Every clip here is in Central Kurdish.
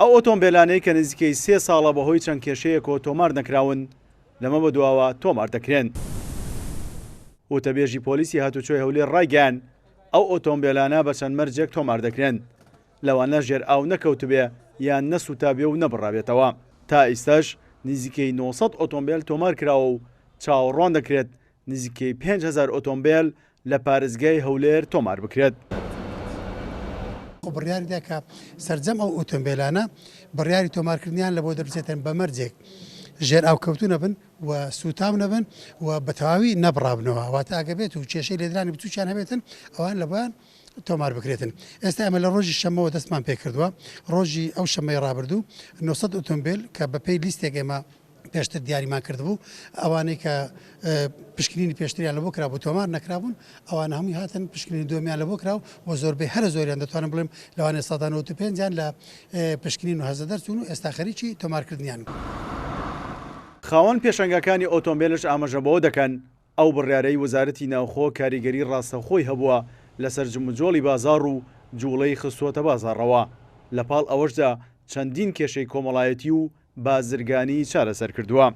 ئەو ئۆتۆمبێلانەی کە نزیکەی سێ ساڵە بەهۆی چەند کێشەیەکەوە تۆمار نەکراون، لەمە بەدواوە تۆمار دەکرێن. وتەبێژی پۆلیسی هاتوچۆی هەولێر ڕایگەیاند، ئەو ئۆتۆمبێلانە بە چەند مەرجێک تۆمار دەکرێن، لەوانە ژێر ئاو نەکەوتبێ یان نەسووتابێ و نەبڕابێتەوە. تا ئیستاش نزیکەی 900 ئۆتۆمبێل تۆمار کراوە و چاوەڕوان دەکرێت نزیکەی 5000 ئۆتۆمبێل لە پارێزگای هەولێر تۆمار بکرێت. بڕیاریدا کە سەرجەم ئەو ئۆتۆمبێلانە بڕیاری تۆمارکردنیان لە بۆ دەربچێتن بە مەرجێک ژێرئاوکەوتوو نەبن و سووتاو نەبن و بە تەواوی نەبڕابنەوە، واتە ئەگەر بێت و کێشەی لێدرانی بچووکیان هەبێتن ئەوان لە بۆیان تۆمار بکرێتن. ئێستا ئێمە لە ڕۆژی شەممەوە دەستمان پێکردووە، ڕۆژی ئەو شەممەی ڕابردوو 900 ئۆتۆمبێل کە بەپێی لیستێک ئێمە پێشتر دیاریمان کردبوو، ئەوانەی کە پشکنینی پێشتریان لەبۆ کرابوو تۆمار نەکرابوون، ئەوانە هەمووی هاتن پشکنینی دووەمیان لەبۆ کرا و زۆربەی هەرە زۆریان دەتوانم بڵێم لەوانەیە 95% یان لە پشکنین و هەزە دەرچوون و ئێستا خەریکی تۆمارکردنیانن. خاوەن پێشەنگاکانی ئۆتۆمبێلش ئاماژە بەوە دەکەن، ئەو بڕیارەی وەزارەتی ناوخۆ کاریگەری ڕاستەوخۆی هەبووە لەسەر جموجۆڵی بازاڕ و جوڵەی خستووەتە بازاڕەوە، لەپاڵ ئەوەشدا چەندین کێشەی کۆمەڵایەتی و بازرگانی چارەسەر کردووە.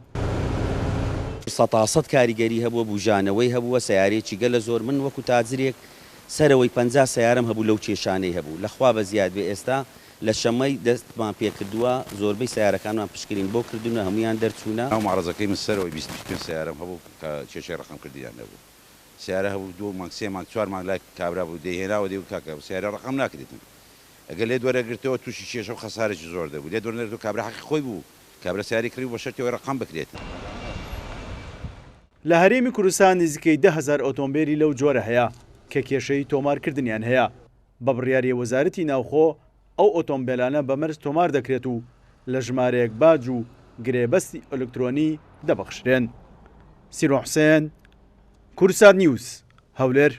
سەتاسەد کاریگەری هەبووە بوژانەوەی هەبووە سەیارەیەکی گەلە زۆر من وەکو تاجرێک سەرەوەی 50 سەیارەم هەبوو لەو کێشانەی هەبوو لە خوا بەزیاد بێ ئێستا لە شەمەی دەستمان پێکردووە زۆربەی سەیارەکانمان پشکنین بۆ کردوونە هەموویان دەرچوونە. ناو مەعرەزەکەی من سەرەوەی 20 25 سەیارەم هەبوو کە کێشەی ڕەقەم کردنیان هەبوو سەیارە هەبوو دوو مانگ سێ مانگ چوار مانگ لای کابرا بوو دەیهێناوە دەیگوت کاکە سەیارە ڕەقەم ناکرێتن ئەگەر لێت وەرەگرتەوە تووشی کێشە و خەسارێکی زۆر دەبوو، لێت وەرنەگرتەوە کابرا حەقی خۆی بوو، کابرا سەیارەی کڕیبوو بە شەرتی ئەوەی ڕەقەم بکرێت. لە هەرێمی کوردستان نزیکەی 10,000 ئۆتۆمبێلی لەو جۆرە هەیە کە کێشەی تۆمارکردنیان هەیە، بە بڕیاری وەزارەتی ناوخۆ ئەو ئۆتۆمبێلانە بە مەرج تۆمار دەکرێت و لە ژمارەیەک باج و گرێبەستی ئەلکترۆنی دەبەخشرێن. سیروان حوسێن، کوردسات نیوز، هەولێر.